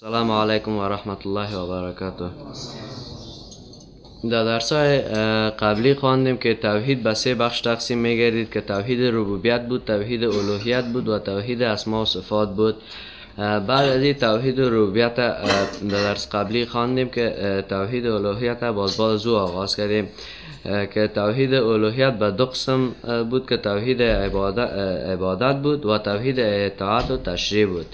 السلام علیکم و رحمت الله و برکاته. در درس‌های قبلی خواندیم که توحید به سه بخش تقسیم می‌گردید که توحید ربوبیت بود، توحید الوهیت بود و توحید اسما و صفات بود. بعد از این توحید ربوبیت در درس قبلی خواندیم که توحید الوهیت باز از او آغاز کردیم که توحید الوهیت به دو قسم بود که توحید عبادت بود و توحید اطاعت و تشریع بود.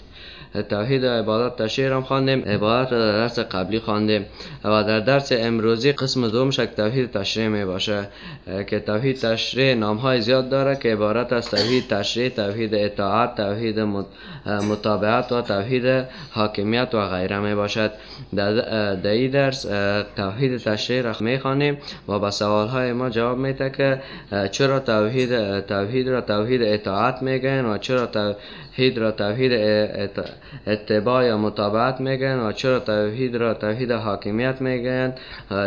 توحید عبادت تشریع هم خواندیم، عبادت را در درس قبلی خواندیم و در درس امروزی قسم دومش که توحید تشریع می باشه که توحید تشریع نام های زیاد داره که عبارت از توحید تشریع، توحید اطاعت، توحید متابعت و توحید حاکمیت و غیره می باشد. در این درس توحید تشریع را می خوانیم و به سوال های ما جواب میده که چرا توحید را توحید اطاعت میگن و چرا توحید را توحید اتباع یا متابعت میگن و چرا توحید را توحید حاکمیت میگن،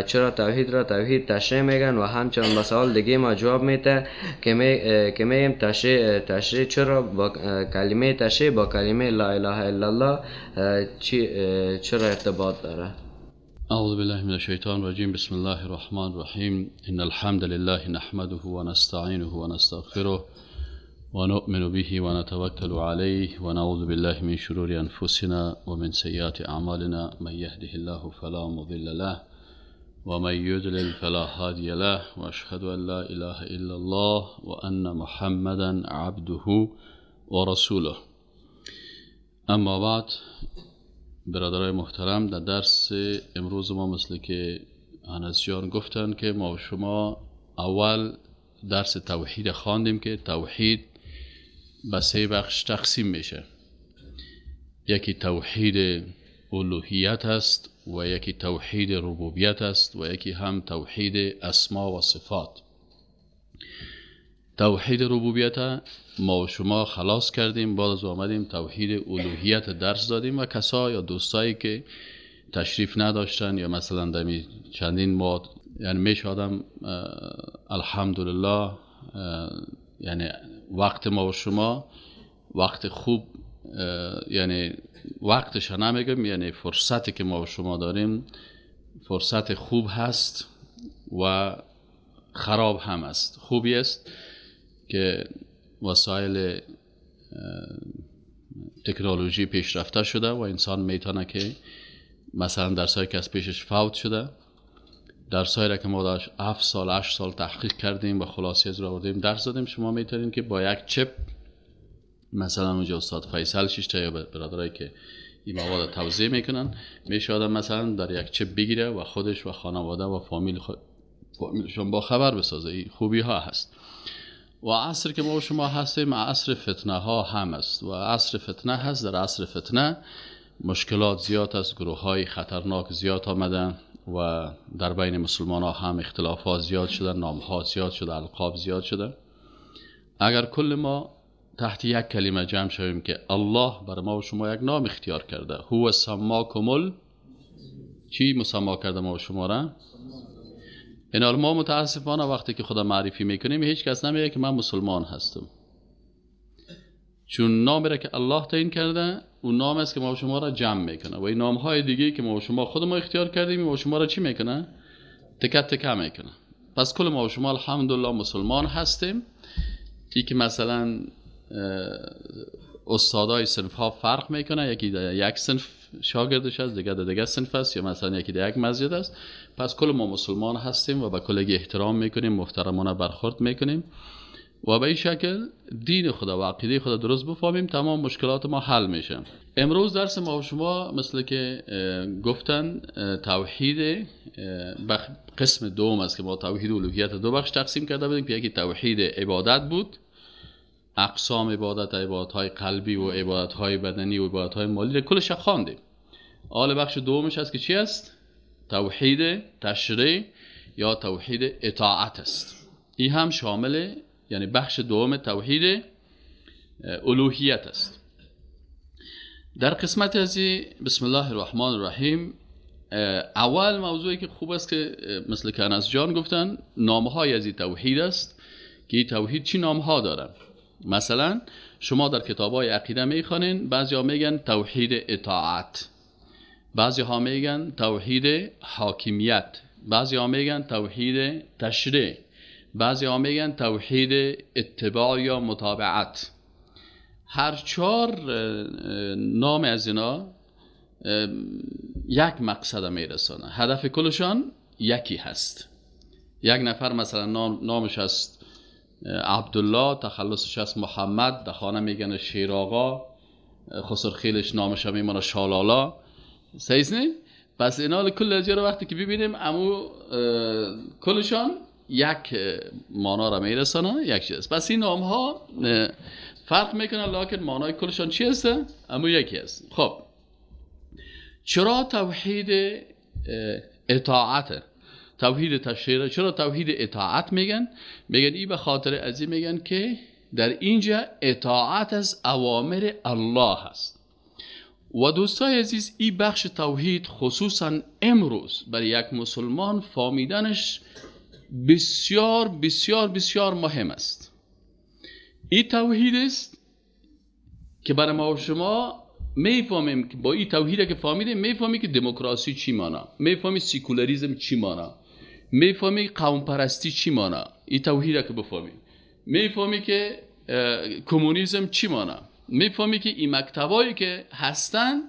چرا توحید را توحید تشریع میگن و همچنین به سوال دیگه ما جواب میده که میگیم تشریع چرا با کلمه تشریع با کلمه لا اله الا الله چرا ارتباط داره. اعوذ بالله من الشیطان الرجیم. بسم الله الرحمن الرحیم. ان الحمد لله نحمده ونستعینه ونستغفره ونؤمن به ونتوكل عليه ونعوذ بالله من شرور أنفسنا ومن سيئات أعمالنا. من يهده الله فلا مضل له ومن يضلل فلا هادي له وأشهد أن لا إله إلا الله وأن محمدا عبده ورسوله. اما بعد، برادرای محترم، در درس امروز ما مثل که انس جان گفتن که ما و شما اول درس توحید خواندیم که توحید به سه بخش تقسیم میشه. یکی توحید الوهیت است و یکی توحید ربوبیت است و یکی هم توحید اسما و صفات. توحید ربوبیت ما و شما خلاص کردیم، بعد از آمدیم توحید الوهیت درس دادیم و کسا یا دوستایی که تشریف نداشتن یا مثلا دمی چندین ماه، یعنی میشه آدم الحمدلله، یعنی وقت ما و شما وقت خوب، یعنی وقتش نمیگم، یعنی فرصتی که ما و شما داریم فرصت خوب هست و خراب هم است. خوبی است که وسایل تکنولوژی پیشرفته شده و انسان میتونه که مثلا درسایی که از پیشش فوت شده، درسایی را که ما داشت 7 سال 8 سال تحقیق کردیم و خلاصی از رو آوردیم درس دادیم، شما میتونین که با یک چپ مثلا اونجا استاد فیصل شیشته یا برادرایی که این مواد توزیع میکنن، میشه آدم مثلا در یک چپ بگیره و خودش و خانواده و فامیلشون با خبر بسازه. این خوبی ها هست. و عصر که ما و شما هستیم عصر فتنه ها هم است و عصر فتنه هست. در عصر فتنه مشکلات زیاد است، گروه های خطرناک زیاد آمدن و در بین مسلمان ها هم اختلافات زیاد شده، نام ها زیاد شده، القاب زیاد شده. اگر کل ما تحت یک کلمه جمع شویم که الله بر ما و شما یک نام اختیار کرده، هو سماکم، چی مسما کرده ما و شما را؟ این ما متاسفانه وقتی که خدا معرفی میکنیم هیچ کس نمیگه که من مسلمان هستم، چون نامی را که الله تعیین کرده اون نام است که ما و شما را جمع میکنه و این نام های دیگه که ما و شما خود ما اختیار کردیم ما و شما را چی میکنه؟ تکه تکه میکنه. پس کل ما و شما الحمدلله مسلمان هستیم. ای که مثلا استادای صنف ها فرق میکنه، یکی در یک صنف شاگردش است، دیگه در دیگه صنف است، یا مثلا یکی در یک مسجد است. پس کل ما مسلمان هستیم و به کلگی احترام میکنیم، محترمانه برخورد میکنیم و به این شکل دین خدا و عقیده خدا درست بفهمیم، تمام مشکلات ما حل میشه. امروز درس ما و شما مثل که گفتن توحید قسم دوم است که ما توحید الوهیت دو بخش تقسیم کرده بودیم که یکی توحید عبادت بود، اقسام عبادت، عبادت‌های قلبی و عبادت‌های بدنی و عبادت‌های مالی کلش خواندیم. حال بخش دومش است که چی است؟ توحید تشریع یا توحید اطاعت است. این هم شامل یعنی بخش دوم توحید الوهیت است. در قسمت ازی بسم الله الرحمن الرحیم، اول موضوعی که خوب است که مثل که انس جان گفتن، نام‌های از این توحید است که این توحید چی نام‌ها داره. مثلا شما در کتاب‌های عقیده میخوانین بعضیا میگن توحید اطاعت، بعضی ها میگن توحید حاکمیت، بعضی ها میگن توحید تشریع، بعضی ها میگن توحید اتباع یا متابعت. هر چهار نام از اینا یک مقصد میرسانه، هدف کلشان یکی هست. یک نفر مثلا نامش هست عبدالله، تخلصش هست محمد، در خانه میگن شیر آقا، خسرخیلش نامش هم میمانه شالالا، صحیح نه؟ پس اینا کل از رو وقتی که ببینیم امو کلشان یک مانا را میرسانه، یک چیز. پس این نام ها فرق میکنه، لکن مانای کلشان چی هست؟ امو یکی هست. خب چرا توحید اطاعت، توحید تشریع، چرا توحید اطاعت میگن؟ میگن ای به خاطر از این میگن که در اینجا اطاعت از اوامر الله هست. و دوستای عزیز، این بخش توحید خصوصا امروز برای یک مسلمان فهمیدنش بسیار بسیار بسیار مهم است. این توحید است که برای ما و شما میفهمیم که با این توحید که فهمیدیم میفهمیم که دموکراسی چی مانا، میفهمیم سیکولاریسم چی مانا، میفهمیم قوم پرستی چی مانا. این توحید که بفهمیم میفهمی که کمونیسم چی مانا، میفهمی که این مکتبایی که هستن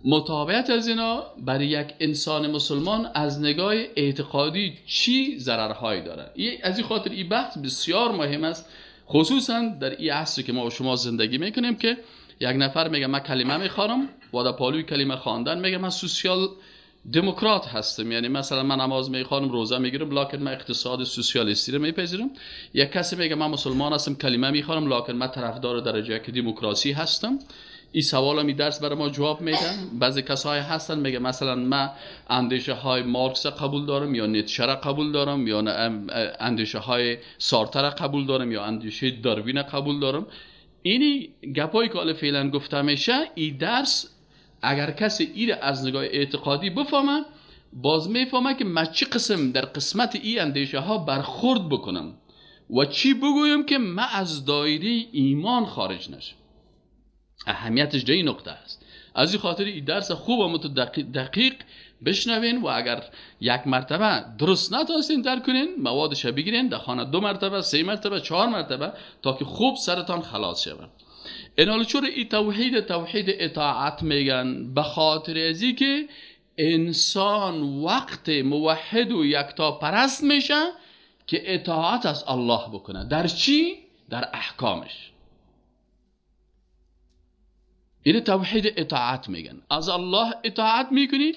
متابعت از اینا برای یک انسان مسلمان از نگاه اعتقادی چی ضررهایی داره. از این خاطر این بحث بسیار مهم است، خصوصا در این عصری که ما و شما زندگی میکنیم که یک نفر میگه من کلمه میخوانم و در پالوی کلمه خواندن میگه من سوسیال دموکرات هستم، یعنی مثلا من نماز میخوانم، روزه میگیرم، لکن من اقتصاد سوسیالیستی رو میپذیرم. یک کسی میگه من مسلمان هستم، کلمه میخوانم، لکن من طرفدار درجه یک دموکراسی هستم. این سوالا می درس برای ما جواب میدن. بعضی کسای هستن میگه مثلا من اندیشه های مارکس قبول دارم یا نیتشه را قبول دارم یا اندیشه های سارتر قبول دارم یا اندیشه داروین قبول دارم. اینی گپایی که فعلا گفته میشه، این درس اگر کسی ایره از نگاه اعتقادی بفهمه، باز میفهمه که من چی قسم در قسمت این اندیشه ها برخورد بکنم و چی بگویم که من از دایره ایمان خارج نشم. اهمیتش در این نقطه است. از این خاطر این درس خوب و دقیق بشنوین و اگر یک مرتبه درست نتونستین درک کنین، موادش بگیرین در خانه 2 مرتبه، 3 مرتبه، 4 مرتبه تا که خوب سرتان خلاص شود. اینال چرا این توحید توحید اطاعت میگن؟ به خاطر ازی که انسان وقت موحد و یکتا پرست میشه که اطاعت از الله بکنه. در چی؟ در احکامش. این توحید اطاعت میگن. از الله اطاعت میکنی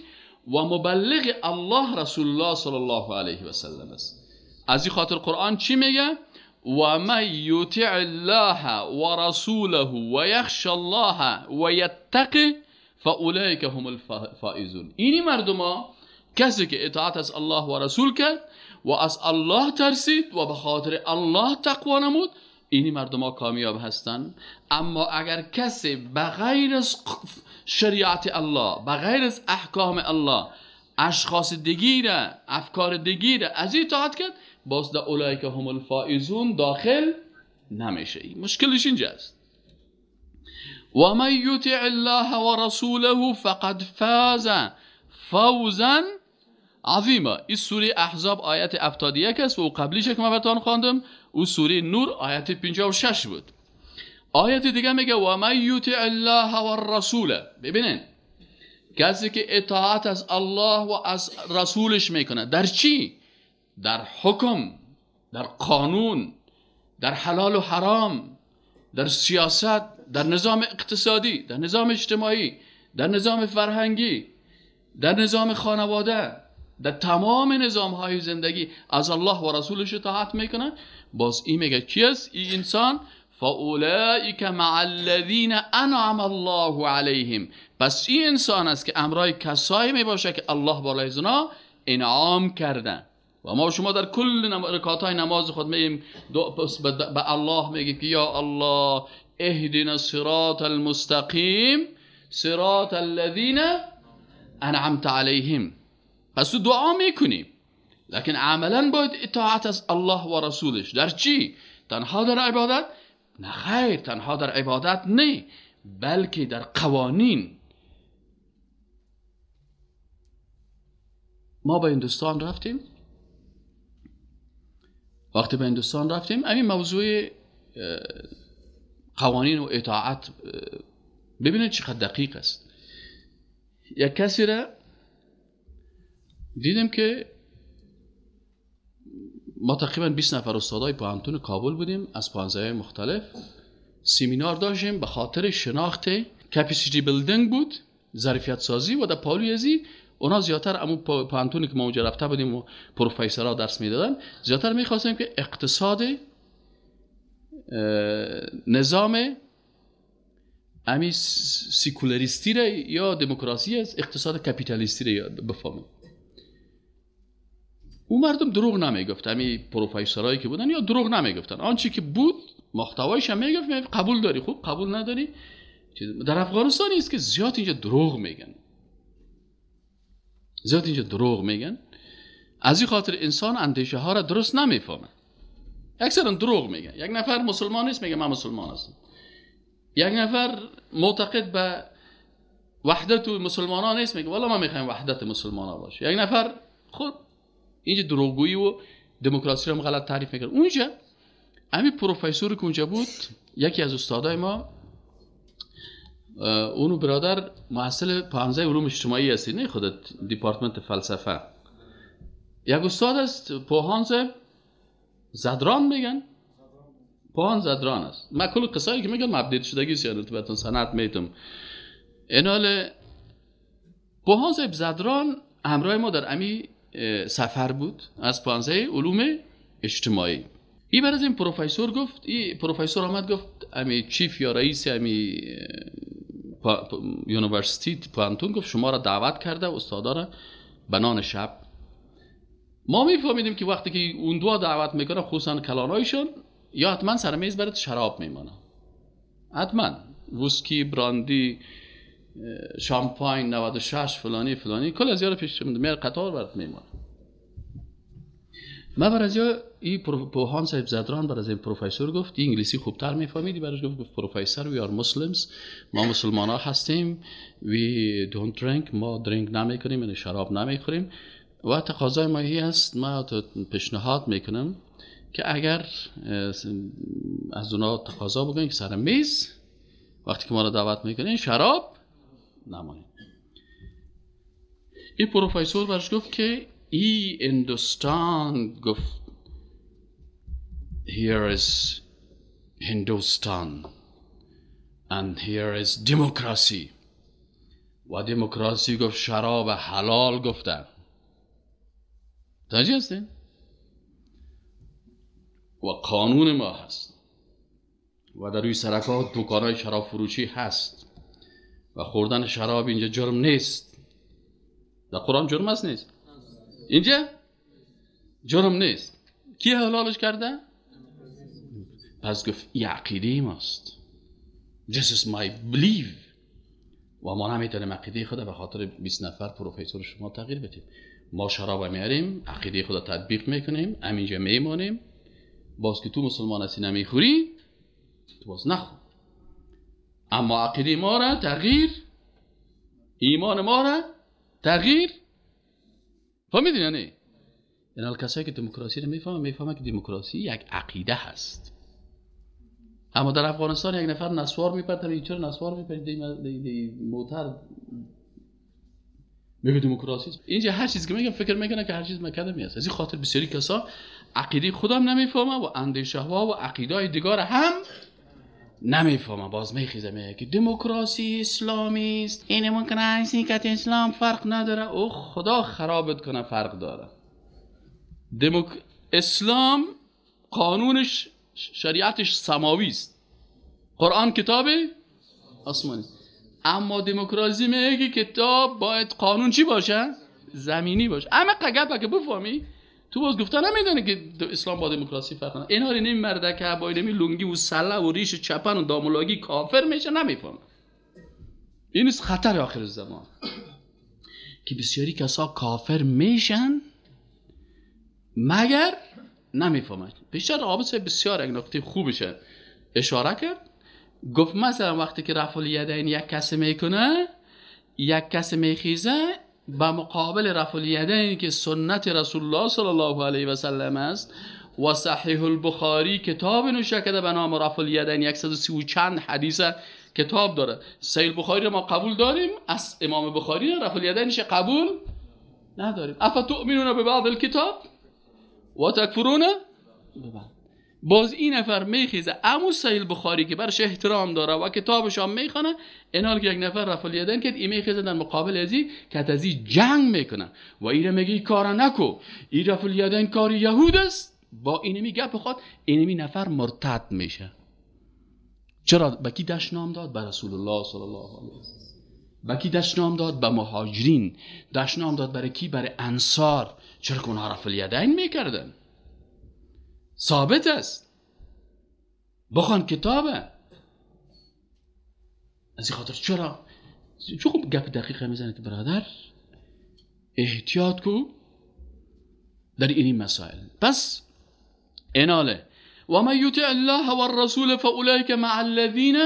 و مبلغ الله رسول الله صلی الله علیه و سلم است. از این خاطر قرآن چی میگه؟ و من یطع الله و رسوله و یخش الله و یتقی فاولئک هم الفائزون. اینی مردم ها کسی که اطاعت از الله و رسول کرد و از الله ترسید و به خاطر الله تقوا نمود، اینی مردم ها کامیاب هستند. اما اگر کسی بغیر از شریعت الله، بغیر از احکام الله، اشخاص دیگیره، افکار دیگیره از اطاعت کرد، باز در اولئک هم الفائزون داخل نمیشه. مشکلش اینجاست. و من یطع الله و رسوله فقد فاز فوزا عظیما. این سوره احزاب آیت 71 است و قبلیش که من براتون خواندم او سوره نور آیت 56 بود. آیت دیگه میگه و من یطع الله و الرسول. ببینین کسی که اطاعت از الله و از رسولش میکنه، در چی؟ در حکم، در قانون، در حلال و حرام، در سیاست، در نظام اقتصادی، در نظام اجتماعی، در نظام فرهنگی، در نظام خانواده، در تمام نظام های زندگی از الله و رسولش اطاعت میکنه. باز این میگه کی است این انسان؟ فاولئک مع الذین انعم الله علیهم. پس این انسان است که امرای کسایی میباشه که الله بالای زنا انعام کرده. و ما شما در کل رکعت های نماز خود میگیم به الله میگیم که یا الله اهدنا الصراط المستقیم صراط الذین انعمت علیهم. پس تو دعا میکنیم، لکن عملا باید اطاعت از الله و رسولش. در چی؟ تنها در عبادت؟ نه خیر، تنها در عبادت نه، بلکه در قوانین. ما به هندوستان رفتیم. وقتی به هندوستان رفتیم همین موضوع قوانین و اطاعت، ببینید چقدر دقیق است. یک کسی را دیدیم که ما تقریبا 20 نفر استادای پوهنتون کابل بودیم، از پوهنځی‌های مختلف سیمینار داشتیم به خاطر شناخت capacity building بود، ظرفیت سازی. و در پالوی ازی اونا زیادتر امو پوهنتونی که ما اونجا رفته بودیم و پروفسورها درس میدادن، زیادتر میخواستیم که اقتصاد نظام امی سیکولاریستی را یا دموکراسی است، اقتصاد کپیتالیستی را بفهمیم. اون مردم دروغ نمیگفت، امی پروفسورایی که بودن یا دروغ نمیگفتن، آنچه که بود محتوایش هم میگفت، قبول داری خوب، قبول نداری. در افغانستان است که زیاد اینجا دروغ میگن، زیاد اینجا دروغ میگن. از این خاطر انسان اندیشه ها را درست نمیفهمه، اکثرا دروغ میگن. یک نفر مسلمان نیست میگه من مسلمان هستم، یک نفر معتقد به وحدت مسلمان ها نیست میگه والا ما میخوایم وحدت مسلمان ها باشه. یک نفر خود اینجا دروغگویی و دموکراسی رو غلط تعریف میکنه. اونجا همین پروفسور که اونجا بود، یکی از استادای ما، اونو برادر محصل پوهنځی علوم اجتماعی هستی، نه خودت دیپارتمنت فلسفه، یک استاد است پوهنځ زدران میگن، پوهنځ زدران است. من کل قصایی که میگم update شدگی است، یعنی بهتون سند میتم. اینال پوهنځ زدران همراه ما در امی سفر بود از پوهنځی علوم اجتماعی. ای برای این پروفسور گفت، ای پروفسور آمد گفت امی chief یا رئیس امی university پوهنتون گفت شما را دعوت کرده استادا را به نان شب. ما میفهمیدیم که وقتی که اون دو دعوت میکنه خصوصا کلانایشون، یا حتما سر میز برات شراب میمانه، حتما ویسکی، براندی، شامپاین 96 فلانی فلانی، کل از یارو پیش میاره قطار برات میمانه. ما بر از این پوهان صاحب زدران بر از این پروفسور گفت، این انگلیسی خوبتر میفهمیدی، براش گفت پروفسور we are Muslims، ما مسلمان ها هستیم، we don't drink، ما drink نمیکنیم، یعنی شراب نمیخوریم، و تقاضای ما این است، ما پیشنهاد میکنم که اگر از اونا تقاضا بکنیم که سر میز وقتی که ما را دعوت میکنین شراب نماییم. این پروفسور براش گفت که ای هندوستان، گفت here is Hindustan and here is democracy. و دموکراسی گفت شراب حلال گفتن. متوجه هستین؟ و قانون ما هست و در روی سرک ها دکانهای شراب فروشی هست و خوردن شراب اینجا جرم نیست. در قرآن جرم هست نیست؟ اینجا جرم نیست. کی حلالش کرده؟ پس گفت این عقیده ماست. This is my belief. و ما نمیتونیم عقیده خود به خاطر 20 نفر پروفسور شما تغییر بدیم. ما شراب میاریم، عقیده خود تطبیق میکنیم، همینجا میمانیم. باز که تو مسلمان هستی نمیخوری، تو باز نخور. اما عقیده ما را تغییر، ایمان ما را تغییر. فهمیدین یا نه؟ این کسایی که دموکراسی رو میفهمن، میفهمن که دموکراسی یک عقیده هست. اما در افغانستان یک نفر نسوار میپرد، این چرا نسوار میپرد؟ دی موتر میگه دموکراسی. اینجا هر چیزی که میگم فکر میکنه که هر چیز مکدمی است. از این خاطر بسیاری کسا عقیده خودم نمیفهمه و اندیشه ها و عقیده های دیگر هم نمیفهمه. باز میخیزه میگه که دموکراسی اسلامی است، این دموکراسی که اسلام فرق نداره. او خدا خرابت کنه، فرق داره. اسلام قانونش شریعتش سماوی است، قرآن کتاب آسمانی. اما دموکراسی میگه کتاب باید قانون چی باشه؟ زمینی باشه. اما قگپه که بفهمی تو باز گفته نمیدونی که اسلام با دموکراسی فرق نداره. این حالی نمی مرده که با نمی لنگی و سله و ریش چپن و دامولاگی کافر میشه نمیفهمه. این است خطر آخر زمان که بسیاری کسا کافر میشن مگر نمیفهمن. بیشتر عابد بسیار یک نکته خوبشه اشاره کرد، گفت مثلا وقتی که رفع الیدین یک کس میکنه، یک کس میخیزه، به مقابل رفع الیدین که سنت رسول الله صلی الله علیه و سلم است و صحیح البخاری کتاب نوشته کرده به نام رفع الیدین، 130 و چند حدیث کتاب داره. صحیح البخاری رو ما قبول داریم، از امام بخاری رفع الیدینش قبول نداریم. افتؤمنون ببعض الکتاب و تکفرون ببعض. باز این نفر میخیزه امو صحیح بخاری که برش احترام داره و کتابش هم میخوانه، اینال که یک نفر رفع الیدین کرد، این میخیزه در مقابل ازی که ازی جنگ میکنه و ایره میگه این کار نکو، این رفع الیدین کار یهود است. با اینمی گپ خود اینمی نفر مرتد میشه. چرا؟ به کی دشنام داد؟ به رسول الله صلی الله علیه و سلم. به کی دشنام داد؟ به مهاجرین. دشنام داد برای کی؟ برای انصار. چرا که اونها رفع الیدین میکردن. ثابت است، بخوان کتابه. از این خاطر چرا چون خوب گپ دقیقه میزنه که برادر احتیاط کو در این مسائل. پس اناله و من یطع الله والرسول فاولئک مع الذین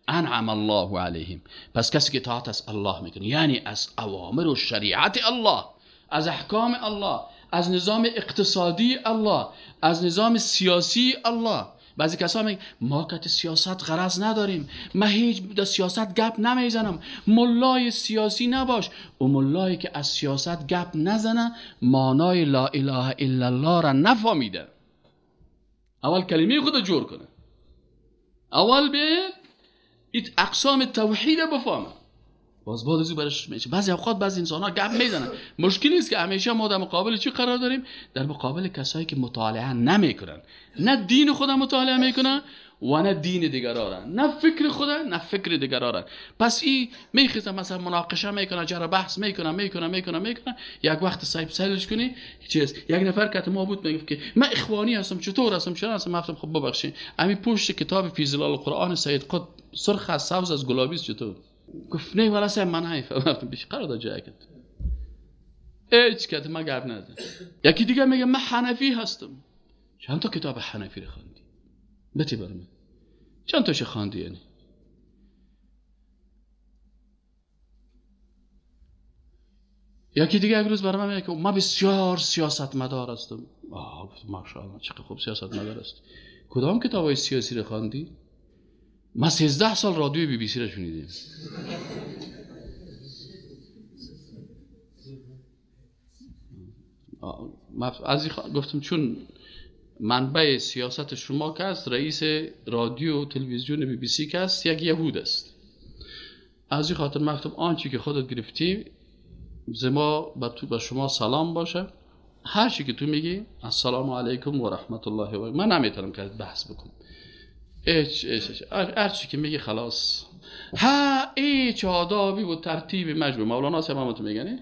انعم الله علیهم. پس کسی که اطاعت از الله میکنه، یعنی از اوامر و شریعت الله، از احکام الله، از نظام اقتصادی الله، از نظام سیاسی الله. بعضی کسا میگن ما که سیاست غرض نداریم، من هیچ در سیاست گپ نمیزنم، ملای سیاسی نباش. و ملایی که از سیاست گپ نزنه معنای لا اله الا الله را نفهمیده. اول کلمه خود جور کنه، اول به اقسام توحید بفهمه، باز بعد از او برش میشه. بعضی اوقات بعضی انسان ها گپ میزنن. مشکل نیست که همیشه ما در مقابل چی قرار داریم؟ در مقابل کسایی که مطالعه نمیکنن، نه دین خود مطالعه میکنن و نه دین دیگران، نه فکر خود نه فکر دیگران. پس این میخیزه مثلا مناقشه میکنه، جره بحث میکنه میکنه میکنه میکنه. یک وقت صاحب سلش کنی چیز. یک نفر که ما بود میگفت که من اخوانی هستم، چطور هستم، چرا هستم. گفتم خب ببخشید، همین پشت کتاب فی ظلال القرآن سید قطب سرخ از سبز از گلابی است چطور؟ گفت نه والا صاحب من نمیفهمم. بیش قرار داد جای کرد هیچ کت ما گپ نزد. یکی دیگه میگه من حنفی هستم. چند تا کتاب حنفی رو خواندی؟ بتی برام چند تاش خواندی؟ یعنی یکی دیگه یک روز برام میگه که من بسیار سیاستمدار هستم. آه گفتم ماشاءالله چقدر خوب سیاستمدار هستی. کدام کتابای سیاسی رو خواندی؟ ما 13 سال رادیو بی بی سی را شنیدیم. از گفتم چون منبع سیاست شما که است، رئیس رادیو و تلویزیون بی بی سی که است، یک یهود است. از این خاطر من گفتم آنچه که خودت گرفتی زما با تو با شما سلام باشه، هر چی که تو میگی السلام علیکم و رحمت الله و من نمیتونم که بحث بکنم. هیچ هیچ هر چی که میگی خلاص. ها هیچ آدابی و ترتیب مجو، مولانا صاحب هم میگن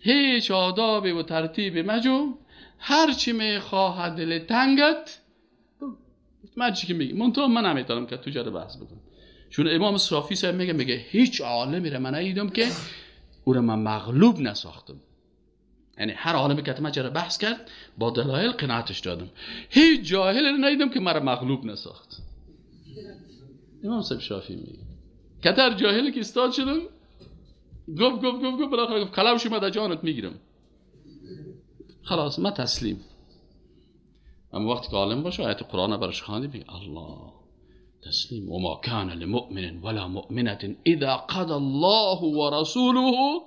هیچ آدابی و ترتیب مجو، هر چی میخواهد دل تنگت. من چی که میگی من تو من نمیتونم که تو جره بحث بکنم. چون امام صافی صاحب میگه هیچ عالمی را من ندیدم که او را من مغلوب نساختم. یعنی هر عالمی که من جره بحث کرد با دلایل قناعتش دادم، هیچ جاهل را ندیدم که مرا مغلوب نساخت. امام صاحب شافعی میگه کتر جاهل که استاد شدم گفت گفت گفت گفت بالاخره گفت کلاوش ما در جانت میگیرم، خلاص ما تسلیم. اما وقتی که عالم باشه آیت قرآن براش خواندی میگه الله تسلیم. و ما کان لمؤمن ولا مؤمنة اذا قضى الله ورسوله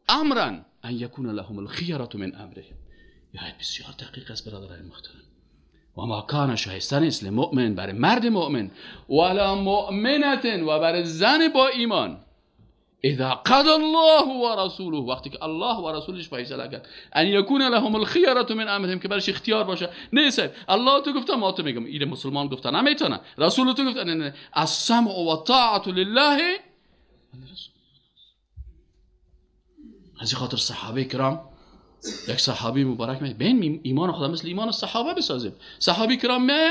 امرا ان يكون لهم الخيرة من امرهم. آیت بسیار دقیق است برادران محترم. و ما کان شایسته نیست لمؤمن برای مرد مؤمن ولا مؤمنة و برای زن با ایمان اذا قضى الله ورسوله، وقتی که الله و رسولش فیصله کرد، ان یکون لهم الخيرة من امرهم، که برش اختیار باشه. نیست الله تو گفته ما تو میگم، این مسلمان گفته نمیتونه، رسول تو گفته نه نه. السمع و الطاعة لله. از این خاطر صحابه کرام، یک صحابی مبارک می بین ایمان خدا مثل ایمان صحابه بسازیم. صحابی کرام می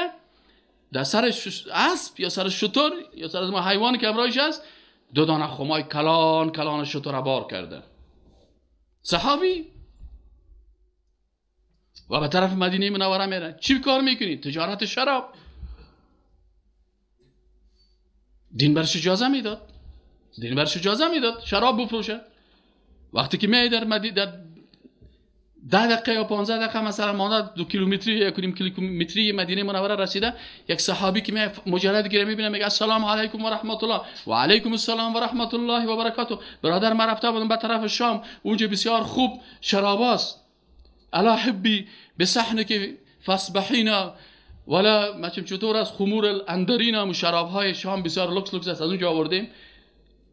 در سر اسب یا سر شتر یا سر از حیوان که همراهش است دو دانه خمای کلان کلان شتر بار کرده صحابی و به طرف مدینه منوره میره. چی کار میکنی؟ تجارت شراب. دین برش اجازه میداد، دین برش اجازه میداد شراب بفروشه. وقتی که میای در مدینه 10 دقیقه یا 15 دقیقه مثلا مانده 2 کیلومتری 1.5 کیلومتری مدینه منوره رسیده، یک صحابی که می مجرد گیره میبینه میگه السلام علیکم و رحمت الله و علیکم السلام و رحمت الله و برکاته. برادر من رفته بودم به طرف شام، اونجا بسیار خوب شراب است، الا حبی بصحنک فاصبحینا ولا ما چطور است خمور الاندرین، و شراب های شام بسیار لوکس لوکس است، از اونجا آوردیم.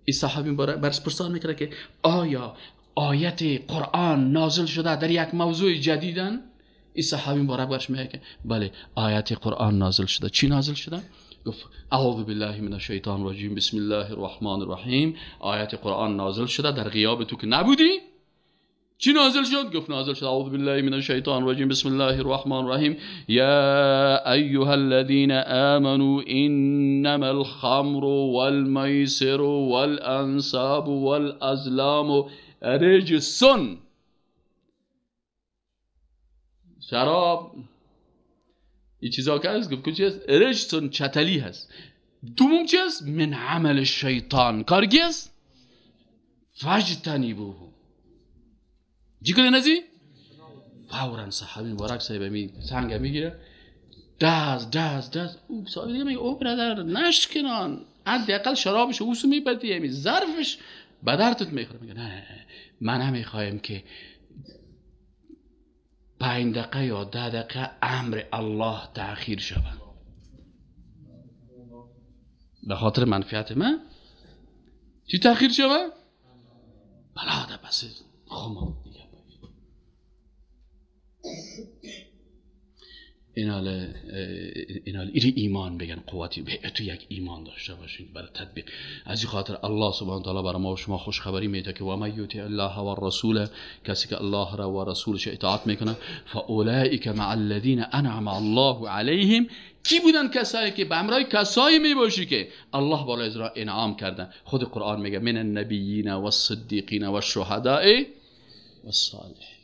این صحابی برش پرسان میکنه که آیا آیت قرآن نازل شده در یک موضوع جدیدن؟ این صحابی مبارک برش میگه که بله آیت قرآن نازل شده. چی نازل شده؟ گفت اعوذ بالله من الشیطان الرجیم بسم الله الرحمن الرحیم. آیت قرآن نازل شده در غیاب تو که نبودی. چی نازل شد؟ گفت نازل شد اعوذ بالله من الشیطان الرجیم بسم الله الرحمن الرحیم یا ایها الذین آمنوا انما الخمر والمیسر والانصاب والازلام رجسون. شراب این چیزا که هست، گفت چی هست؟ رجسون چتلی هست. دوم چی هست؟ من عمل الشیطان. کارگی هست؟ فاجتنبوه. چی کنه نزی؟ فورا صحابی مبارک صاحب می سنگ میگیره دست دست دست. او صاحب دیگه میگه او برادر نشکنان، حداقل شرابش اوسو میپتی، می ظرفش به دردت میخوره. میگه نه من نمیخوایم که 5 دقیقه یا 10 دقیقه امر الله تأخیر شود به خاطر منفعت من. چی تأخیر شود؟ بلا ده پس خمام دیگه. اینال ایری ایمان بگن، قوتی تو یک ایمان داشته باشین برای تطبیق. از این خاطر الله سبحانه و تعالی برای ما و شما خوشخبری میده که و من یطیع الله و الرسول، کسی که الله را و رسولش اطاعت میکنه، فاولئک مع الذین انعم الله علیهم. کی بودن کسایی که به همراه کسایی میباشی که الله بالای از را انعام کردن؟ خود قرآن میگه من النبیین والصدیقین والشهداء والصالحین.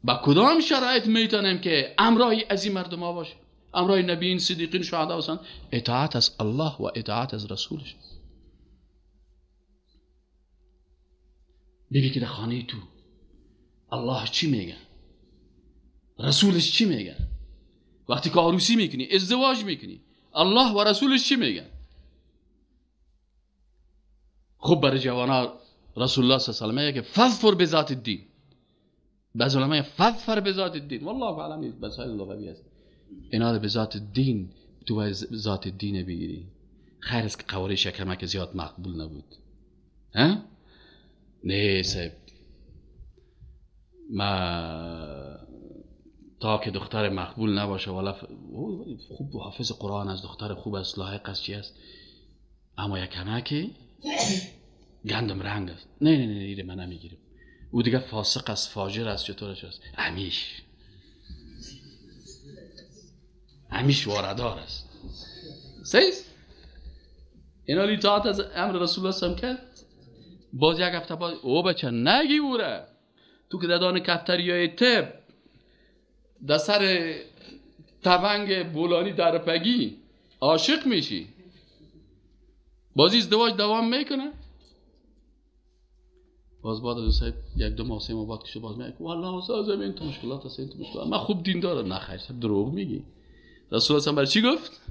با کدام شرایط میتونیم که امرای از این مردم ها باشه، امرای نبیین، صدیقین، شهدا باشن؟ اطاعت از الله و اطاعت از رسولش. ببین که در خانه تو الله چی میگه، رسولش چی میگه. وقتی که عروسی میکنی، ازدواج میکنی، الله و رسولش چی میگه؟ خب برای جوانا رسول الله صلی الله علیه و آله میگه که فظفر بذات الدین. بعض علماء فظفر بذات الدین، والله اعلم، مسائل لغوی است. اینا رو به ذات الدین، تو باید ذات الدین بگیری. خیر است که قواره شکمک زیاد مقبول نبود. ها؟ نه صاحب، ما تا که دختر مقبول نباشه، والا خوب حافظ قرآن است، دختر خوب است، لایق است، چی است، اما یک کمکی گندم رنگ است. نه نه نه، ایره من نمیگیرم. او دیگه فاسق است، فاجر است، چطورش است، همیش همیش واردار است. سیست اینا اطاعت از امر رسول الله سم کرد. باز یک هفته باز او بچه نگی اوره تو که ددان کفتریای تب در سر تونگ بولانی در پگی عاشق میشی، بازی ازدواج دوام میکنه. باز بعد از صاحب 1 2 ماه 3 ماه بعد که باز میگه والله استاد این تو مشکلات هست، این تو مشکلات، من خوب دین دارم. نه خیر صاحب دروغ میگی. رسول الله برای چی گفت؟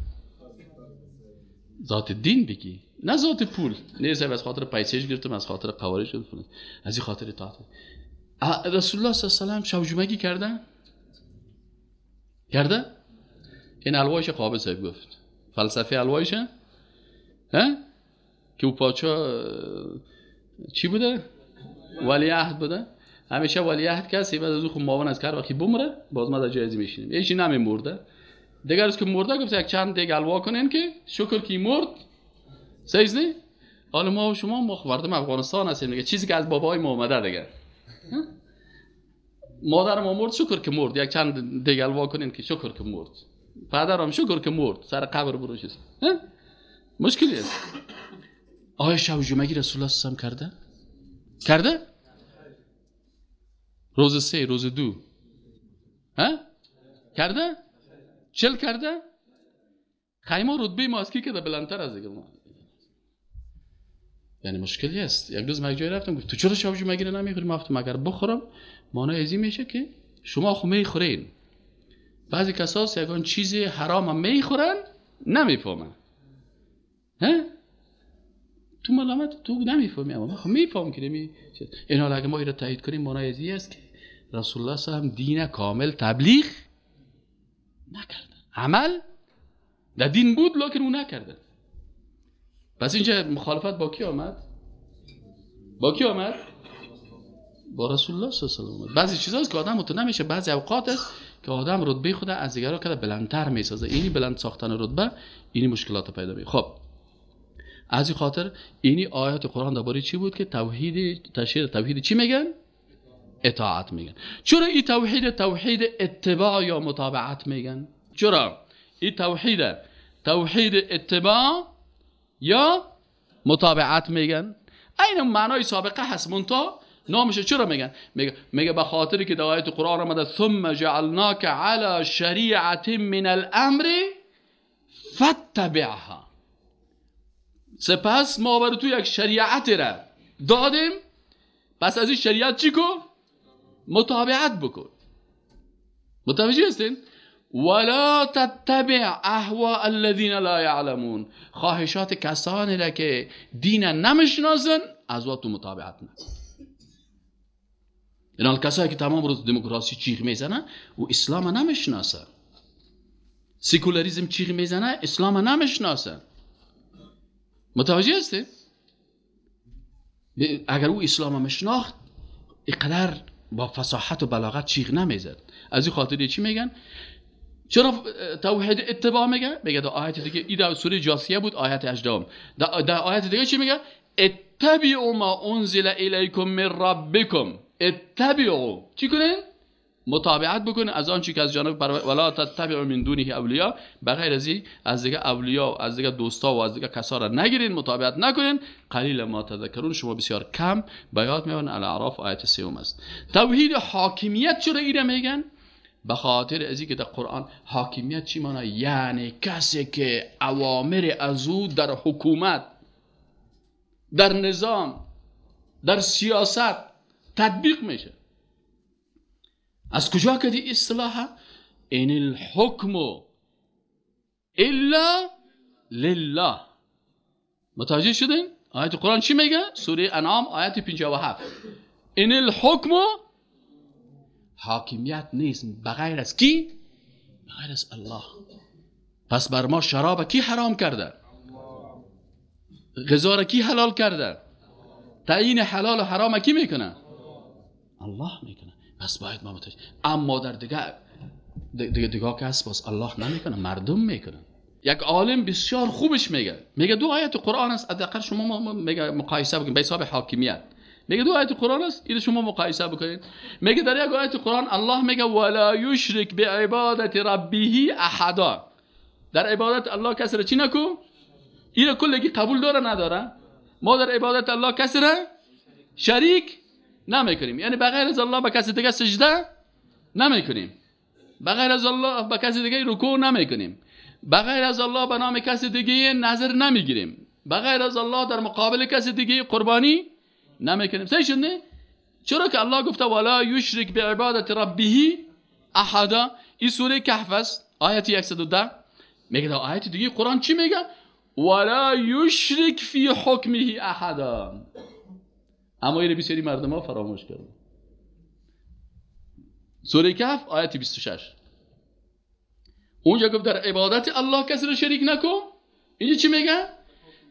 ذات دین بگی، نه ذات پول. نه صاحب از خاطر پیسهش گرفتم، از خاطر قوارش گرفتم، از این خاطر اطاعت. رسول الله صلی الله علیه و سلم شب جمعگی کرده؟ کرده؟ این الوایش قابل صاحب گفت. فلسفه الوایش ها؟ که او پاچا چی بوده؟ ولیعهد بوده. همیشه ولیعهد کسی بعد از او خب معاون از کار وقتی بمره باز ما در جایزی میشینیم. یکی نمیمرده. دیگر از که مرده گفت یک چند دیگ الوا کنین که شکر کی مرد. صحیح نه؟ حالا ما و شما مردم افغانستان هستیم دیگه، چیزی که از بابای ما اومده دیگه. مادر ما مرد شکر که مرد، یک چند دیگ الوا کنین که شکر که مرد. پدرم شکر که مرد، سر قبر برو چیز. مشکلی است. آیا شب جمعگی رسول الله صلی الله علیه و کرده؟ کرده؟ روز 3 روز 2 ها؟ کرده؟ 40 کرده؟ خیمه رتبه ما از کی که بلندتر از دیگه ما. یعنی مشکلی است. یک روز من جای رفتم، گفت تو چرا شب جمعه نمیخوری؟ من گفتم اگر بخورم معنی ازی میشه که شما خو میخورین. بعضی کساس یگان چیز حرام میخورن نمیفهمن. ها؟ تو ملامت تو نمیفهمی، اما من خو میفهم که نمی اینا. اگه ما اینو تایید کنیم معنی ازی است که رسول الله صلی الله علیه و دین کامل تبلیغ نکرده. عمل در دین بود لکن او نکرده. پس اینجا مخالفت با کی آمد؟ با کی آمد؟ با رسول الله صلی الله علیه و آله. بعضی چیزاست که آدم متو نمیشه، بعضی اوقات است که آدم رتبه خود از دیگران که بلندتر میسازه. اینی بلند ساختن رتبه اینی مشکلات پیدا میکنه. خب از این خاطر اینی آیات قرآن درباره چی بود که توحید، تشریح توحید چی میگن؟ اطاعت میگن. چرا این توحید توحید اتباع یا متابعت میگن؟ چرا این توحید توحید اتباع یا متابعت میگن؟ این معنای سابقه هست، منتها نامش چرا میگن؟ میگه به خاطری که در آیت قرآن آمده ثم جعلناک علی شریعت من الامر فاتبعها. سپس ما بر تو یک شریعت را دادیم، پس از این شریعت چی کو؟ متابعت بکن. متوجه هستین؟ ولا تتبع اهواء الذين لا يعلمون. خواهشات کسانی را که دین نمیشناسن از تو متابعت نکن. اینا کسایی که تمام روز دموکراسی چیغ میزنه و اسلام نمیشناسه، سکولاریسم چیغ میزنه اسلام نمیشناسه. متوجه هستی؟ اگر او اسلام میشناخت اینقدر با فصاحت و بلاغت چیغ نمیزد. از این خاطر چی میگن؟ چرا توحید اتباع میگه؟ میگه در آیت دیگه، این در سوره جاثیه بود آیت 18. در آیت دیگه چی میگه؟ اتبعوا ما انزل الیکم من ربکم. اتبعوا چی کنین؟ متابعت بکنین از آن چی که از جانب ولا تتبعوا من دونه اولیا، بغیر از این از دیگه اولیا و از دیگه دوستا و از دیگه کسا را نگیرین، متابعت نکنین. قلیل ما تذکرون، شما بسیار کم به یاد میارین. الاعراف آیت 3 است. توحید حاکمیت چرا ایره میگن؟ به خاطر از اینکه در قرآن حاکمیت چی معنی؟ یعنی کسی که اوامر از او در حکومت، در نظام، در سیاست تطبیق میشه. از کجا کدی اصطلاح؟ ان الحکم الا لله. متوجه شدین؟ آیت قرآن چی میگه؟ سوره انعام آیت 57. ان الحکم، حاکمیت نیست بغیر از کی؟ بغیر از الله. پس بر ما شراب کی حرام کرده؟ غذا را کی حلال کرده؟ تعیین حلال و حرام کی میکنه؟ الله میکنه. پس باید ما متوجه. اما در دیگه کس باز الله نمیکنه، مردم میکنن. یک عالم بسیار خوبش میگه، میگه دو آیت قرآن است، حداقل شما میگه مقایسه بکنید به حساب حاکمیت. میگه دو آیت قرآن است، اینو شما مقایسه بکنید. میگه در یک آیت قرآن الله میگه ولا یشرک بعبادت ربه احدا. در عبادت الله کسی را چی نکو؟ اینو کلگی قبول داره نداره؟ ما در عبادت الله کسی را شریک نمیکنیم، یعنی بغیر از الله به کسی دیگه سجده نمیکنیم، بغیر از الله به کسی دیگه رکوع نمیکنیم، بغیر از الله به نام کسی دیگه نظر نمیگیریم، بغیر از الله در مقابل کسی دیگه قربانی نمیکنیم. صحیح شد نه؟ چرا که الله گفته ولا یشرک بعبادت ربه احدا. این سوره کهف است آیت 110. میگه در آیت دیگه قرآن چی میگه؟ ولا یشرک فی حکمه احدا. اما اینو بسیاری مردم ها فراموش کردن. سوره کهف آیت 26. اونجا گفت در عبادت الله کسی را شریک نکن. اینجا چی میگه؟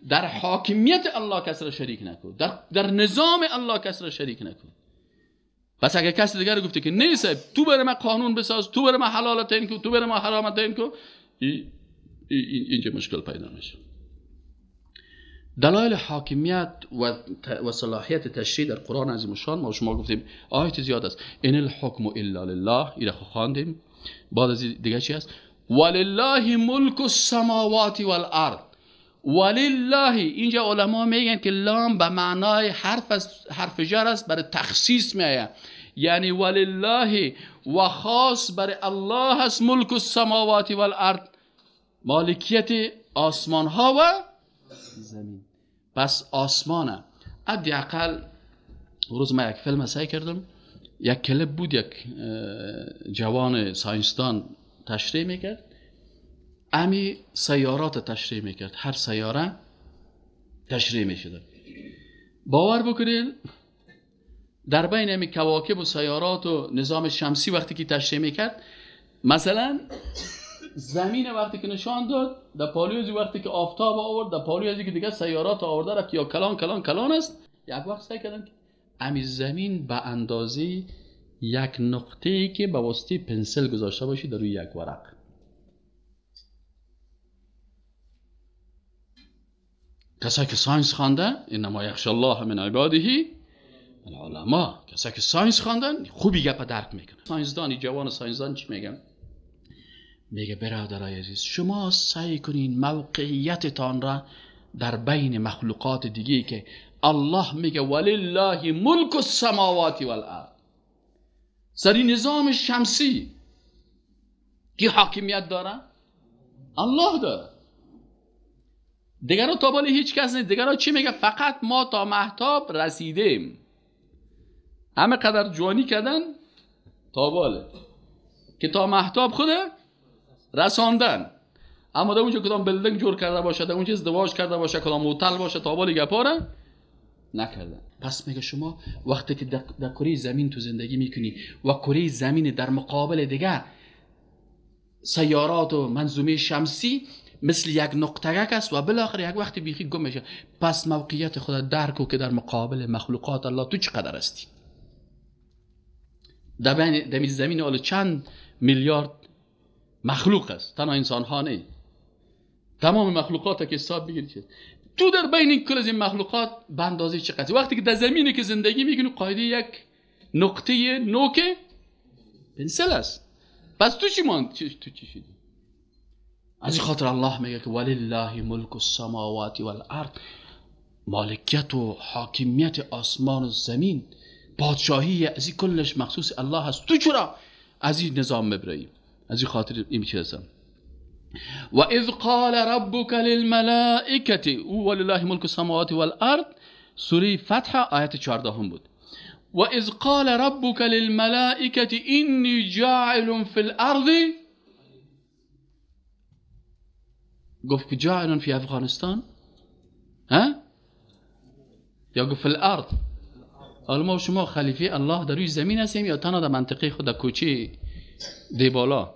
در حاکمیت الله کسی را شریک نکن، در نظام الله کسی را شریک نکن. پس اگر کسی دیگر گفته که نیست تو برای من قانون بساز، تو برای من حلال تعیین کن، تو برای من حرام تعیین کن، اینجا مشکل پیدا میشه. دلایل حاکمیت و صلاحیت تشریع در قرآن عظیم الشان ما شما گفتیم آیت زیاد است. ان الحکم الا لله، این را خواندیم. بعد از دیگه چی است؟ ولله ملک السماوات والارض. ولله، اینجا علما میگن که لام به معنای حرف است، حرف جر است، برای تخصیص میآید. یعنی ولله و خاص برای الله است ملک السماوات والارض، مالکیت آسمان ها و زمین. پس آسمانه حداقل روز ما یک فیلم سعی کردم، یک کلیپ بود، یک جوان ساینسدان تشریح میکرد، امی سیارات تشریح میکرد، هر سیاره تشریح میشد. باور بکنید در بین امی کواکب و سیارات و نظام شمسی وقتی که تشریح میکرد، مثلا زمین وقتی که نشان داد، در پالوی وقتی که آفتاب آورد، در پالوی که دیگه سیارات آورده رفت یا کلان کلان کلان است. یک وقت سعی کردن که امی زمین به اندازه یک نقطه‌ای که به واسطه پنسل گذاشته باشی در روی یک ورق. کسایی که science خوانده، انما یخشی الله من عباده العلماء، کسایی که science خواندن خوبی گپ درک میکنن. ساینسدانی جوان ساینسدان چی میگن؟ میگه برادرای عزیز، شما سعی کنین موقعیتتان را در بین مخلوقات دیگه که الله میگه ولله ملک السماوات والارض، سری نظام شمسی کی حاکمیت داره؟ الله داره. دیگران تا بالا هیچ کس نیست. دیگران چی میگه؟ فقط ما تا مهتاب رسیدیم. همه قدر جوانی کردن تا بالا که تا مهتاب خوده رساندن، اما در اونجا کدام building جور کرده باشه، در اونجا ازدواج کرده باشه، کدام هتل باشه، تا بالا گپاره نکردن. پس میگه شما وقتی که در کره زمین تو زندگی میکنی و کره زمین در مقابل دیگر سیارات و منظومه شمسی مثل یک نقطه است و بالاخره یک وقتی بیخی گم میشه. پس موقعیت خود درک کو که در مقابل مخلوقات الله تو چقدر هستی. در زمین حالا چند میلیارد مخلوق است، تنها انسان ها نه، تمام مخلوقات که حساب بگیرید تو در بین این کل از این مخلوقات به اندازه چقدر. وقتی که در زمینی که زندگی میکنی قاعده یک نقطه نوک پنسل است. پس تو چی ماند؟ تو چی شدی؟ از این خاطر الله میگه که ولله ملک السماوات والارض، مالکیت و حاکمیت آسمان و زمین، پادشاهی از این کلش مخصوص الله هست. تو چرا از این نظام مبرایی؟ از این خاطر این چیزم. و اذ قال ربک للملائکه، ولله ملک السماوات والارض، سوره فتح آیت 14 بود. و اذ قال ربک للملائکه انی جاعل فی الارض، گفت که جاعل فی افغانستان، ها؟ یا گفت فی الارض. حالا ما شما خلیفه الله در روی زمین هستیم یا تنها در منطقه خود در کوچه دیبالا؟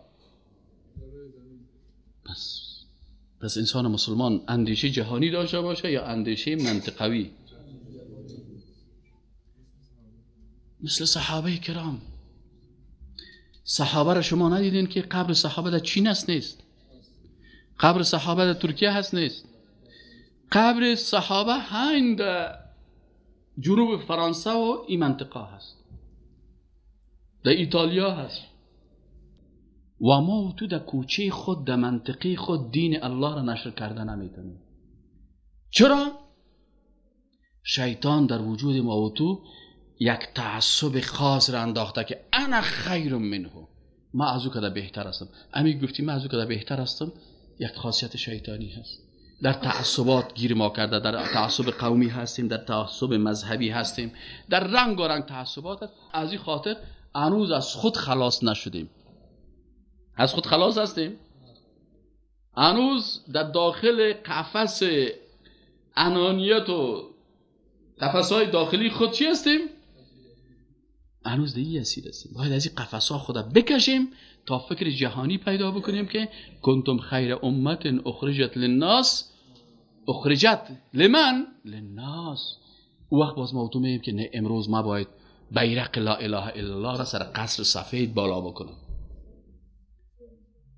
پس انسان مسلمان اندیشه جهانی داشته باشه یا اندیشه منطقوی؟ مثل صحابه کرام. صحابه را شما ندیدین که قبر صحابه در چین هست نیست، قبر صحابه در ترکیه هست نیست، قبر صحابه هند جنوب فرانسه و این منطقه هست، در ایتالیا هست. و ما تو در کوچه خود، در منطقه خود دین الله را نشر کرده نمیتونیم. چرا؟ شیطان در وجود ما و تو یک تعصب خاص را انداخته که انا خیر منه، ما از او کده بهتر هستم. امی گفتی ما از او کده بهتر هستم، یک خاصیت شیطانی هست. در تعصبات گیر ما کرده، در تعصب قومی هستیم، در تعصب مذهبی هستیم، در رنگ و رنگ تعصبات هست. از این خاطر هنوز از خود خلاص نشدیم. از خود خلاص هستیم؟ هنوز در داخل قفس انانیت و قفس‌های داخلی خود چی هستیم؟ هنوز در این اسیر هستیم. باید از این قفس‌ها خود بکشیم تا فکر جهانی پیدا بکنیم که کنتم خیر امت اخرجت للناس، اخرجت لمن؟ للناس. او وقت باز ما تو میگیم که نه، امروز ما باید بیرق لا اله الا الله را سر قصر سفید بالا بکنم،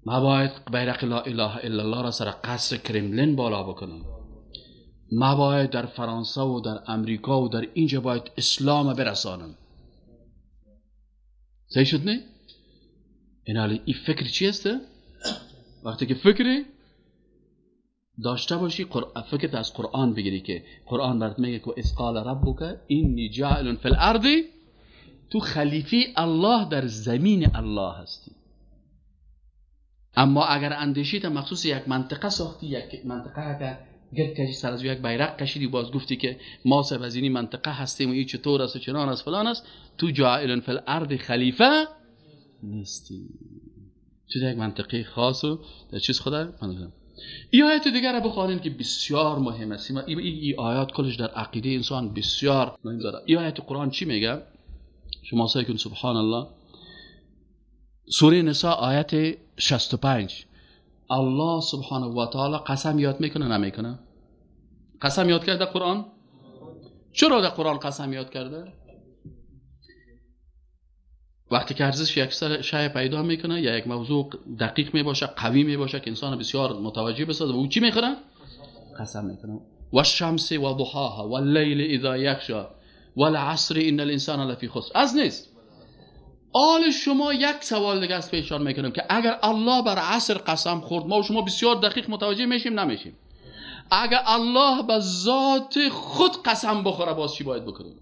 ما باید بیرق لا اله الا الله را سر قصر کرملین بالا بکنم، ما باید در فرانسه و در امریکا و در اینجا باید اسلام برسانم. صحیح شد نه؟ این حالی این فکر چی هسته؟ وقتی که فکری داشته باشی، فکرت از قرآن بگیری که قرآن برات میگه که اذ قال ربک انی جاعل فی الارض، تو خلیفه الله در زمین الله هستی. اما اگر اندیشیت مخصوص یک منطقه ساختی، یک منطقه که گرد کشی سر از یک بیرق کشیدی، باز گفتی که ما صاحب از این منطقه هستیم و این چطور است و چنان است فلان است، تو جاعل فی الارض خلیفه نیستی. تو یک منطقه خاص و در چیز خدا منظورم. این آیت دیگر رو بخوانیم که بسیار مهم است. این آیات کلش در عقیده انسان بسیار مهم داره. این آیت قرآن چی میگه؟ شما سعی کن سبحان الله. سوره نساء آیت 65. الله سبحانه و تعالی قسم یاد میکنه نمیکنه؟ قسم یاد کرده قرآن؟ چرا در قرآن قسم یاد کرده؟ وقتی که ارزش یک شی پیدا میکنه یا یک موضوع دقیق میباشه، قوی میباشه که انسان بسیار متوجه بسازه، و او چی میخوره؟ قسم میکنه. و الشمس و ضحاها و اللیل اذا یغشا و العصر ان الانسان لفی خسر. از نیست. آل شما یک سوال دیگه از پیشان میکنم که اگر الله بر عصر قسم خورد، ما و شما بسیار دقیق متوجه میشیم نمیشیم. اگر الله به ذات خود قسم بخوره باز چی باید بکنیم؟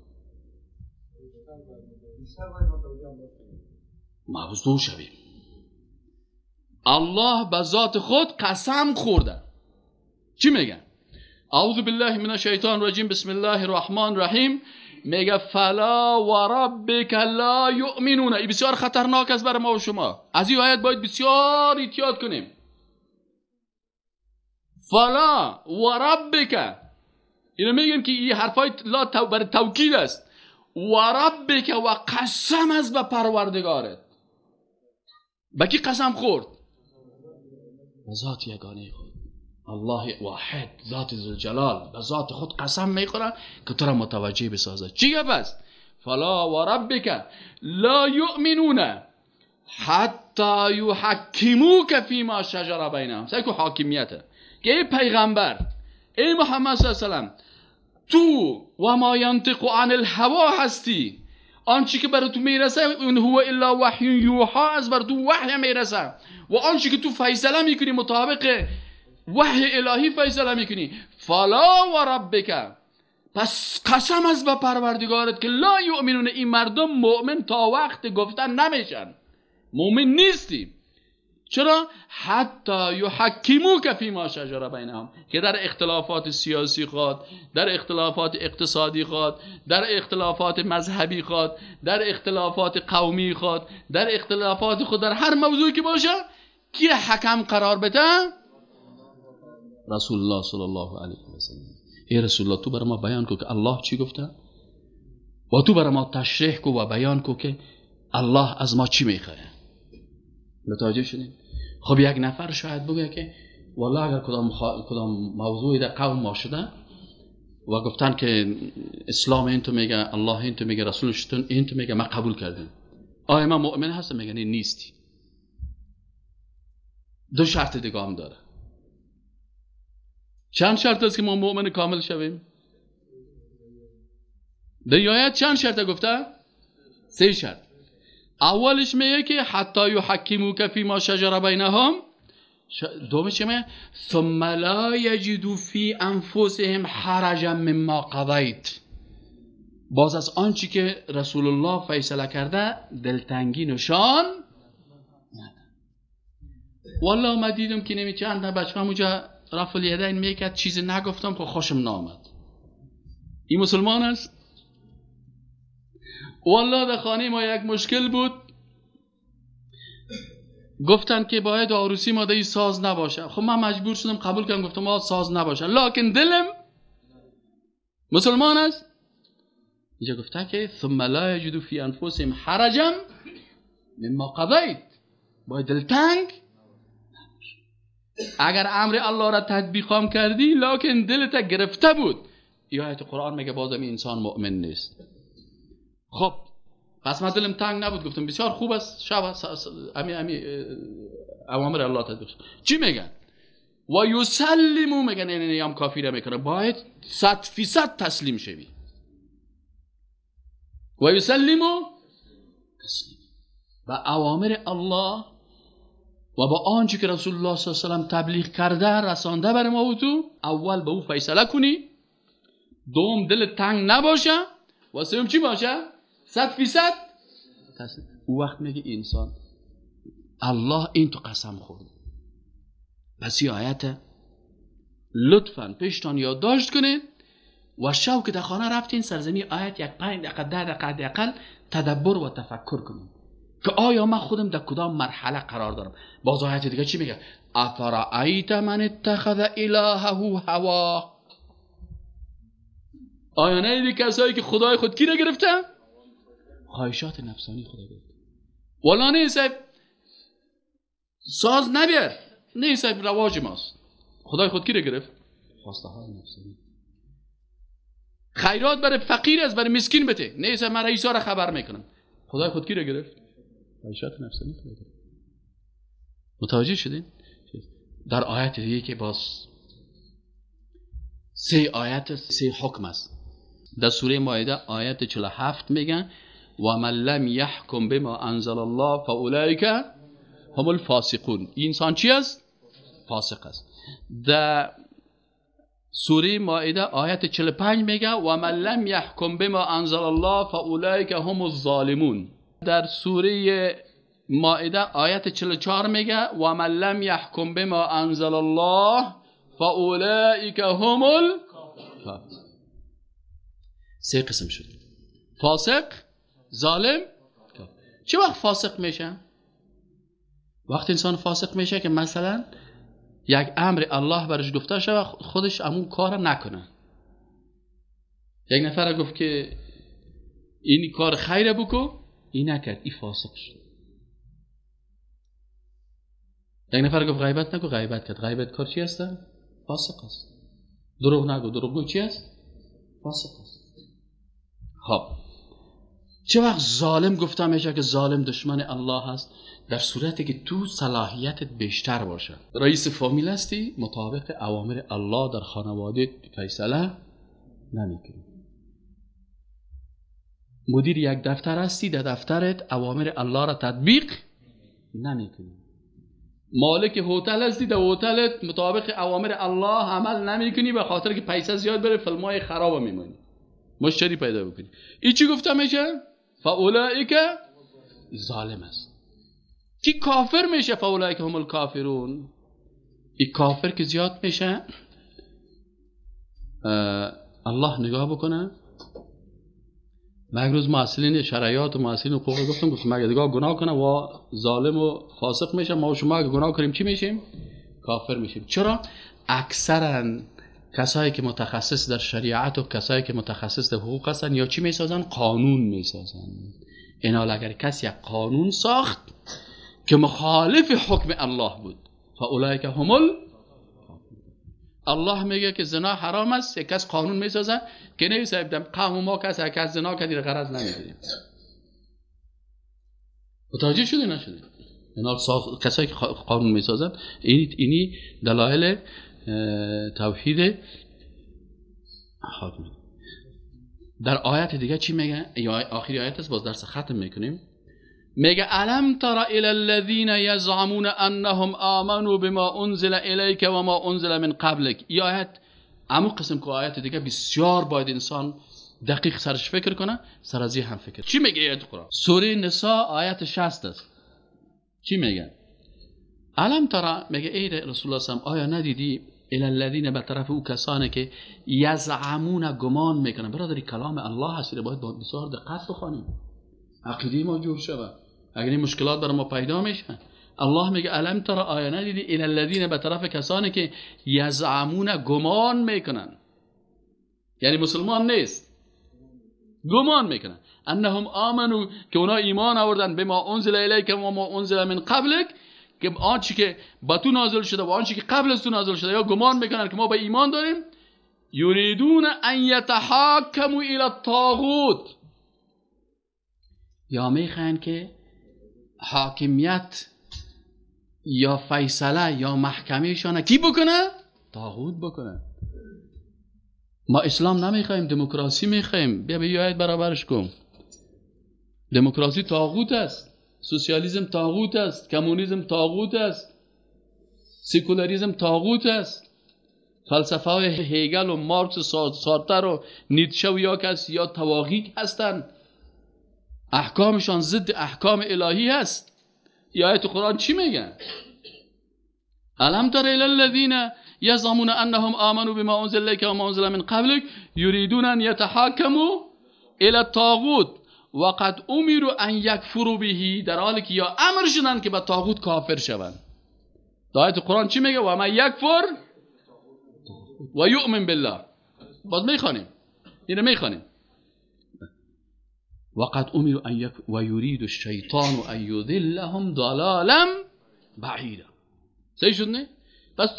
موضوع شویم. الله به ذات خود قسم خورده. چی میگه؟ اعوذ بالله من الشیطان الرجیم، بسم الله الرحمن الرحیم. میگه فلا و ربک لا یؤمنون. این بسیار خطرناک است برای ما و شما. از این آیت باید بسیار احتیاط کنیم. فلا و ربک، اینو میگیم که این حرفای لا برای توکید است. و ربک و قسم است به پروردگارت. به کی قسم خورد؟ به ذات یگانه خود، الله واحد، ذات ذوالجلال. به ذات خود قسم میخوره که تو را متوجه بسازه. چی گپ است؟ فلا و ربک لا یؤمنون حتی یحکموک فیما شجر بینهم. سعی کن حاکمیته که ای پیغمبر، ای محمد صلی الله علیه و سلم، تو و ما ینطق عن الهوا هستی. آنچه که برای تو میرسه اون هو الا وحی یوحا، از بر تو وحی میرسه و آنچه که تو فیصله میکنی مطابق وحی الهی فیصله میکنی. فلا و ربک، پس قسم از به پروردگارت که لا یؤمنون، این مردم مؤمن تا وقت گفتن نمیشن، مؤمن نیستیم. چرا؟ حتی یحکموک فیما شجر بینهم، که در اختلافات سیاسی خود، در اختلافات اقتصادی خود، در اختلافات مذهبی خود، در اختلافات قومی خود، در اختلافات خود، در هر موضوعی که باشه کی حکم قرار بده؟ رسول الله صلی الله علیه و سلم. ای رسول الله، تو برای ما بیان کو که الله چی گفته و تو برای ما تشریح کو و بیان کو که الله از ما چی میخواد. متوجه شدین؟ خب یک نفر شاید بگه که والله اگر کدام موضوعی در قوم ما شده و گفتن که اسلام این تو میگه، الله این تو میگه، رسولش این تو میگه، ما قبول کردیم، آیا ما مؤمن هستم؟ میگه نه، نیستی. دو شرط دیگه هم داره. چند شرط است که ما مؤمن کامل شویم؟ در آیت چند شرط گفته؟ 3 شرط. اولش میگه که حتی یحکموک فیما شجر بینهم. دومش میگه ثم لا یجدوا فی انفسهم حرجا مما قضیت. باز از آنچه که رسول الله فیصله کرده دلتنگی نشان نده. والله ما دیدم که نمی چند بچه هم اونجا رفع الیدین میکرد، چیزی نگفتم که خوشم نامد. این مسلمان است؟ والله در خانه ما یک مشکل بود، گفتن که باید عروسی ما در ساز نباشه. خب من مجبور شدم قبول کردم، گفتم ما ساز نباشه، لکن دلم مسلمان است. اینجا گفته که ثم لا یجدوا فی انفسهم حرجا مما قضیت. باید دلتنگ نباشه. اگر امر الله را تطبیق هم کردی لکن دلت گرفته بود، این آیت قرآن میگه بازم انسان مؤمن نیست. خب پس من دلم تنگ نبود، گفتم بسیار خوب است، شب امی اوامر الله تطبیق. چی میگن؟ و یسلمو، میگن اینه هم کافی را میکنه، باید 100% تسلیم شوی. و یسلمو تسلیم با اوامر الله و با آنچه که رسول الله صلی الله علیه و سلم تبلیغ کرده رسانده بر ما و تو، اول به او فیصله کنی، دوم دل تنگ نباشه، و سوم چی باشه؟ 100% تسلیم. او وقت میگه انسان الله این تو قسم خورد. پس این آیت لطفاً پیشتان یادداشت کنید و شو که در خانه رفتین سرزمین آیت یک 5 دقیقه 10 دقیقه حداقل تدبر و تفکر کنید که آیا من خودم در کدام مرحله قرار دارم. باز آیت دیگه چی میگه؟ افرأیت من اتخذ الهه هوا. آیا ندیدی کسایی که خدای خود کی را گرفته؟ خواهشات نفسانی خدا گرفته. والا نه صاحب ساز نبیر، نه صاحب رواج ماست. خدای خود کی را گرفت؟ خواسته های نفسانی. خیرات برای فقیر است، برای مسکین بده. نه صاحب من رئیسا را خبر میکنم. خدای خود کی را گرفت؟ خواهشات نفسانی خدا گرفت. متوجه شدین؟ در آیت دیگه که باز 3 آیت 3 حکم است. در سوره مائده آیت 47 میگن و من لم یحکم بما انزل الله فاولئک هم الفاسقون. انسان چی است؟ فاسق است. در سوره مائده آیت 45 میگه و من لم یحکم بما انزل الله فاولئک هم الظالمون. در سوره مائده آیت 44 میگه و من لم یحکم بما انزل الله فاولئک هم الکافرون. 3 قسم شد: فاسق، ظالم، کافر. چه وقت فاسق میشه؟ وقت انسان فاسق میشه که مثلا یک امر الله برش گفته شد خودش امون کار نکنه. یک نفر گفت که این کار خیر بکو، این نکرد، این فاسق شد. یک نفر گفت غیبت نکو، غیبت کرد. غیبت کار چی هست؟ فاسق است. دروغ نگو، دروغگو چی است؟ فاسق است. خب چه وقت ظالم گفته میشه که ظالم دشمن الله هست؟ در صورتی که تو صلاحیتت بیشتر باشه. رئیس فامیل هستی، مطابق اوامر الله در خانواده فیصله نمیکنی. مدیر یک دفتر هستی، در دفترت اوامر الله را تطبیق نمیکنی. مالک هتل هستی، در هتلت مطابق اوامر الله عمل نمیکنی، به خاطر که پیسه زیاد بره فیلمای خراب میمونی، مشتری پیدا بکنی. این چی گفته میشه؟ فاولئک ظالم است. کی کافر میشه؟ فاولئک هم الکافرون. این کافر که زیاد میشه، الله نگاه بکنه. من یک روز محصلین شرعیات و محصلین حقوق گفتم مگه دیگه گناه کنه و ظالم و فاسق میشه، ما و شما اگه گناه کنیم چی میشیم؟ کافر میشیم. چرا؟ اکثرا کسایی که متخصص در شریعت و کسایی که متخصص در حقوق هستن یا چی میسازن؟ قانون میسازن. اینا اگر کسی یک قانون ساخت که مخالف حکم الله بود، فاولئک هم ال الله میگه که زنا حرام است، یک کس قانون میسازه که نه صاحب دم قوم ما کس کس زنا کردی غرض نمیگیریم. متوجه شده نشده؟ اینا کسایی که قانون میسازن اینی دلایل توحید حاکم. در آیت دیگه چی میگه؟ یا آخری آیت است، باز درس ختم میکنیم. میگه الم تر الی الذین یزعمون انهم آمنوا بما انزل الیک و ما انزل من قبلک. این آیت امو قسم که آیت دیگه بسیار باید انسان دقیق سرش فکر کنه، سر از هم فکر. چی میگه آیت قرآن؟ سوره نساء آیت 60 است. چی میگه؟ الم تر، میگه ای رسول الله صلی آیا ندیدی الی الذین، به طرف او کسانی که یزعمون گمان میکنن. برادری کلام الله هست، باید بسیار دقت بخوانیم، عقیده ما جور شود، اگر این مشکلات بر ما پیدا میشه. الله میگه الم تر، آیا ندیدی الی الذین، به طرف کسانی که یزعمون گمان میکنن، یعنی مسلمان نیست، گمان میکنن، انهم آمنو، که اونا ایمان آوردن، بما انزل الیک و ما انزل من قبلک، که آنچه که با تو نازل شده و آنچه که قبل از تو نازل شده، یا گمان میکنن که ما به ایمان داریم. یریدون ان یتحاکموا الی الطاغوت، یا میخواین که حاکمیت یا فیصله یا محکمه شان کی بکنه؟ طاغوت بکنه. ما اسلام نمیخوایم، دموکراسی میخوایم. بیا بیاید برابرش کن. دموکراسی طاغوت است، سوسیالیسم طاغوت است، کمونیسم طاغوت است، سکولاریسم طاغوت است، فلسفه های هگل و مارکس و سارتر و نیتشه و یا کس یا طواغیت هستند. احکامشان ضد احکام الهی هست. یا آیت قرآن چی میگن؟ الم تر الی الذین یزعمون انهم آمنوا بما انزل الیک و ما انزل من قبلک یریدون ان یتحاکموا الی الطاغوت وقد امروا ان یکفروا به، در حالی که یا امر شدن که به طاغوت کافر شوند. آیت قرآن چی میگه؟ و من یکفر و یؤمن بالله. باز میخوانیم اینو، میخوانیم. وقد امروا ان یک و یرید الشیطان ان یضلهم ضلالا بعیدا. صحیح شد نه؟ پس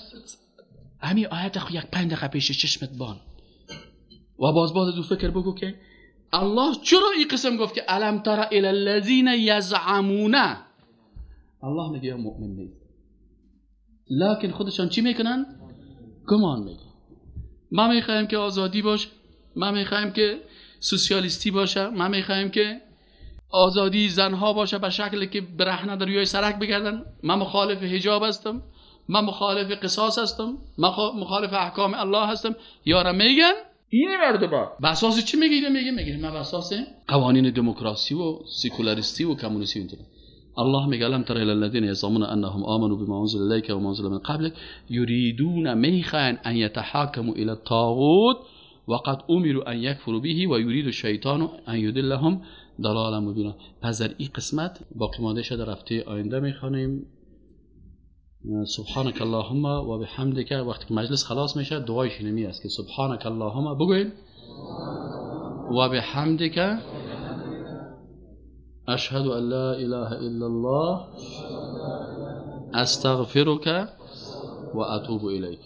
همین آیت خو یک 5 دقیقه پیش چشمت بان و باز از او فکر بگو که الله چرا این قسم گفت که الم تر الی الذین یزعمون. الله میگه مؤمن نیست، لکن خودشان چی میکنن؟ گمان میکنن. ما میخوایم که آزادی باشه، ما میخوایم که سوسیالیستی باشه، ما میخوایم که آزادی زنها باشه به شکلی که برهنه در روی سرک بگردن. من مخالف حجاب هستم، من مخالف قصاص هستم، من مخالف احکام الله هستم. یارا میگن اینی مردم به اساس چی میگه؟ میگه من به اساس قوانین دموکراسی و سکولاریستی و کمونیستی اینطور. الله میگه الم تر الی الذین یزعمون انهم آمنوا بما انزل الیک و ما انزل من قبلک یریدون، میخواین ان یتحاکموا الی الطاغوت وقد امروا ان یکفروا به و یرید الشیطان ان یضلهم ضلالا مبینا. پس در این قسمت باقی مانده شده در هفته آینده میخوانیم. سبحانك اللهم و بحمدک. وقتی که مجلس خلاص میشه دعای شنمی است که سبحانك اللهم بگوین و بحمدک اشهد ان لا اله الا الله استغفرك و اتوب الیک.